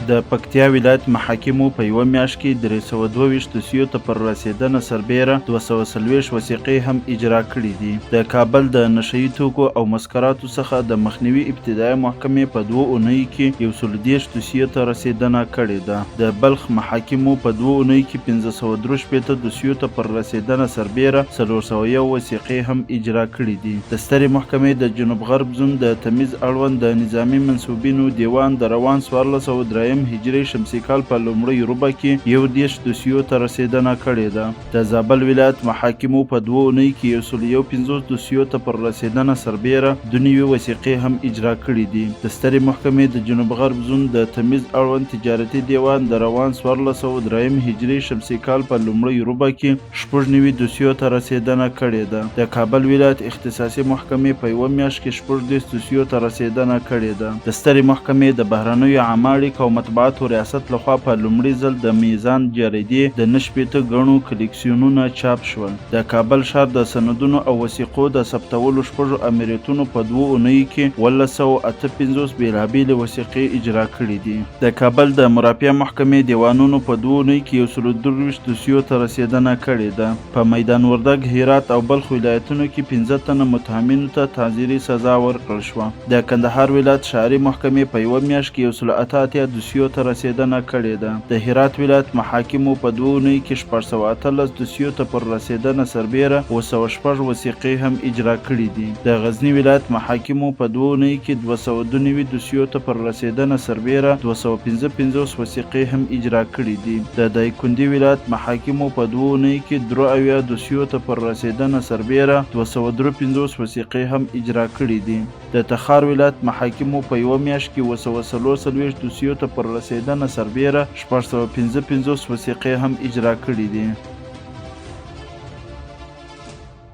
د پکتیا ولایت محاکمو په یوه میاشت کې 322 دوسیو ته پر رسېدنه سربېره 240 وثیقې هم اجرا کړې دي. د کابل د نشه یي توکو او مسکراتو څخه د مخنیوي ابتدایه محکمې په دوو اونیو کې 130 دوسیو ته رسېدنه کړې ده. د بلخ محاکمو په دوو اونیو کې 563 دوسیو ته پر رسېدنه سربېره 401 وثیقې هم اجرا کړې دي. د سترې محکمې د جنوب غرب زون د تمیز اړوند د نظامي منسوبینو دیوان د روان 1403 هجري شمسي کال په لومړۍ ربع کې 31 دوسیو ته رسېدنه کړې ده. د زابل ولایت محاکمو په دوو اونیو کې 151 دوسیو ته پر رسېدنه سربېره 92 وثیقې هم اجرا کړې دي. د سترې محکمې د جنوب غرب زون د تمیز اړوند تجارتي دیوان د روان 1403 هجري شمسي کال په لومړۍ ربع کې 96 دوسیو ته رسېدنه کړې ده. د کابل ولایت اختصاصي محکمې په یوه میاشت کې 36 دوسیو ته رسېدنه کړې ده. د سترې محکمې د بهرنیو عامه اړیکو او مطبوعاتو ریاست لخوا په لومړي ځل د میزان جریدې د 69 ګڼو کلکسیونونه چاپ شول. د کابل ښار د سندونو او وثیقو د ثبتولو شپږو آمریتونو په دوو اونیو کې 1758 بېلابېلې وثیقې اجرا کړې دي. د کابل د مرافعه محکمې دیوانونو په دوو اونیو کې 123 دوسیو ته رسېدنه کړې ده. په میدان وردګ، هرات او بلخ ولایتونو کې پنځه تنه متهمینو ته تعزیري سزا ورکړل شوه. د کندهار ولایت ښاري محکمې په یوه میاشت کې 188 دوسیو ته رسېدنه کړې ده. د هرات ولایت محاکمو په دوو اونیو کې 618 دوسیو ته پر رسېدنه سربېره 706 وثیقې هم اجرا کړې دي. د غزني ولایت محاکمو په دوو اونیو کې 292 دوسیو ته پر رسېدنه سربېره 255 وثیقې هم اجرا کړې دي. د دایکندي ولایت محاکمو په دوو اونیو کې 73 دوسیو ته پر رسېدنه سربېره 253 وثیقې هم اجرا کړې دي. د تخار ولایت محاکمو په یوه میاشت کې 744 دوسیو ته پر رسېدنه سربېره 655 وثیقې هم اجرا کړې دي.